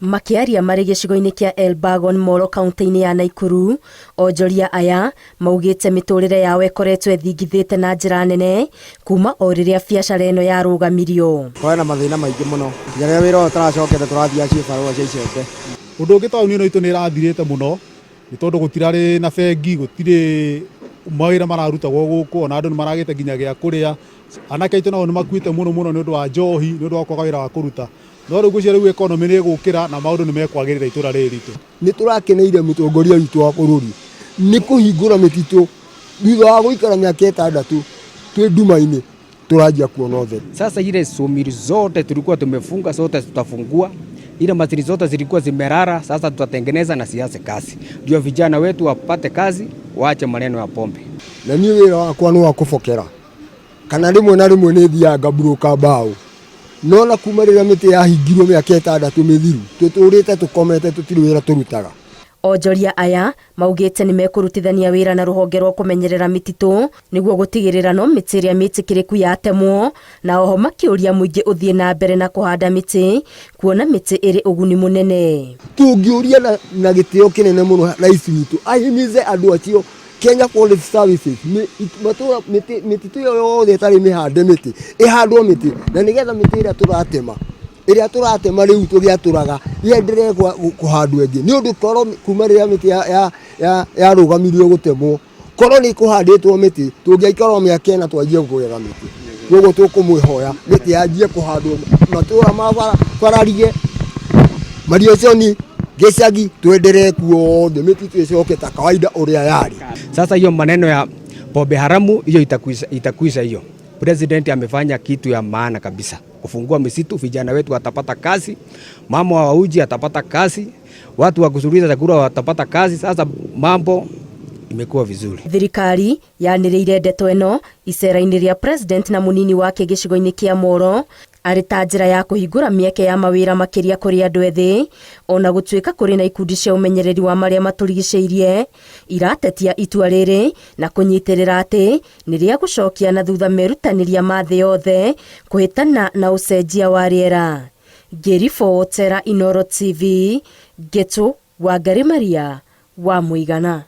Makĩaria marĩ gĩcigo-inĩ kĩa Elburgon Molo kaunti-inĩ ya Naikuru, onjoria aya maugĩte mĩtũrĩre yao ĩkoretwo ĩthingithĩte na njĩra nene kuma o rĩrĩa biacara ĩno yarũgamirio. Kwena mathĩna maingĩ mũno nginya rĩrĩa wĩra ũyũ ũtaracokete tũrathiaga cibarũa cia icembe. Ũndũ ũngĩ taũni ĩno itũ nĩ ĩrathirĩte mũno nĩ tondũ gũtirarĩ na bengi, gũtirĩ mawĩra mararutagwo gũkũ, ona andũ nĩ maragĩte nginya gĩa kũrĩa. Anake aitũ nao nĩ makuĩte mũno mũno nĩ ũndũ wa njohi, nĩ ũndũ wa kwaga wĩra wa kũruta. No rĩu ngwĩciria rĩu economy nĩ ĩgũkĩra na maũndũ nĩ mekwagĩrĩra itũra rĩrĩ ritũ. Nĩ tũrakeneire mũtongoria witũ wa bũrũri nĩ kũhingũra mĩtitũ thutha wa gũikara mĩaka ĩtandatũ twĩ nduma-inĩ tũranjia kuona ũtheri. Sasa ile sawmill zote tulikuwa tumefunga zote tutafungua, ile mashini zote zilikuwa zimerara, sasa tutatengeneza na sianze kazi, ndio vijana wetu wapate kazi, waache maneno ya pombe. Na niĩ wĩra wakwa nĩ wa kũbokera kana rĩmwe na rĩmwe nĩ thiaga ngaburoka mbaũ no na kuma rĩrĩa mĩtĩ yahingirwo mĩaka ĩtandatũ mĩthiru tũtũrĩte tũkomete tũtirĩ wĩra tũrutaga. Onjoria aya maugĩte nĩ mekũrutithania wĩra na rũhonge rwa kũmenyerera mĩtitũ nĩguo gũtigĩrĩra no mĩtĩ ĩrĩa mĩtĩkĩrĩku yatemwo, na oho makĩũria mũingĩ ũthiĩ na mbere na kũhanda mĩtĩ kuona mĩtĩ ĩrĩ ũguni mũnene. Tũngĩũria na, na gĩtĩo kĩnene mũno rais witũ ahimize andũ acio Kenya Forest Services matũra mĩtĩ mĩtitũ ĩyo yothe ĩtarĩ mĩhande mĩtĩ ĩhandwo mĩtĩ na nĩgetha mĩtĩ ĩrĩa tũratema ĩrĩa tũratema rĩu tũgĩatũraga yenderee kũhandwo ĩngĩ nĩ ũndũ korwo kuma rĩrĩa mĩtĩ yarũgamirio gũtemwo korwo nĩ kũhandĩtwo mĩtĩ tũngĩaikara o mĩaka ĩna twanjie kũgetha mĩtĩ. Koguo tũkũmwĩhoya mĩtĩ yanjie kũhandwo matũra ma Bararige, Marioconi, gĩcagi twenderee kuothe mĩtitũ ĩcoke ta kawaida ũrĩa yarĩ. Sasa hiyo maneno ya pombe haramu hiyo itakuisha, itakuisha hiyo. President amefanya kitu ya maana kabisa, kufungua misitu, vijana wetu watapata kazi, mama wa uji atapata kazi, watu wa kusuruliza chakula watapata kazi. Sasa mambo imekuwa vizuri. Thirikari yanĩrĩire ndeto ĩno icera-inĩ rĩa president na mũnini wake gĩcigo-inĩ kĩa Moro arĩ ta njĩra ya kũhingũra mĩeke ya mawĩra makĩria kũrĩ andũ ethĩ, ona gũtuĩka kũrĩ na ikundi cia ũmenyereri wa marĩa matũrigicĩirie iratetia itua rĩrĩ na kũnyitĩrĩra atĩ nĩ rĩa gũcokia na thutha merutanĩria ma thĩ yothe kũhĩtana na ũcenjia wa rĩera. Ngĩribotera Inooro TV, Ngĩtũ Wangari Maria wa Mũigana.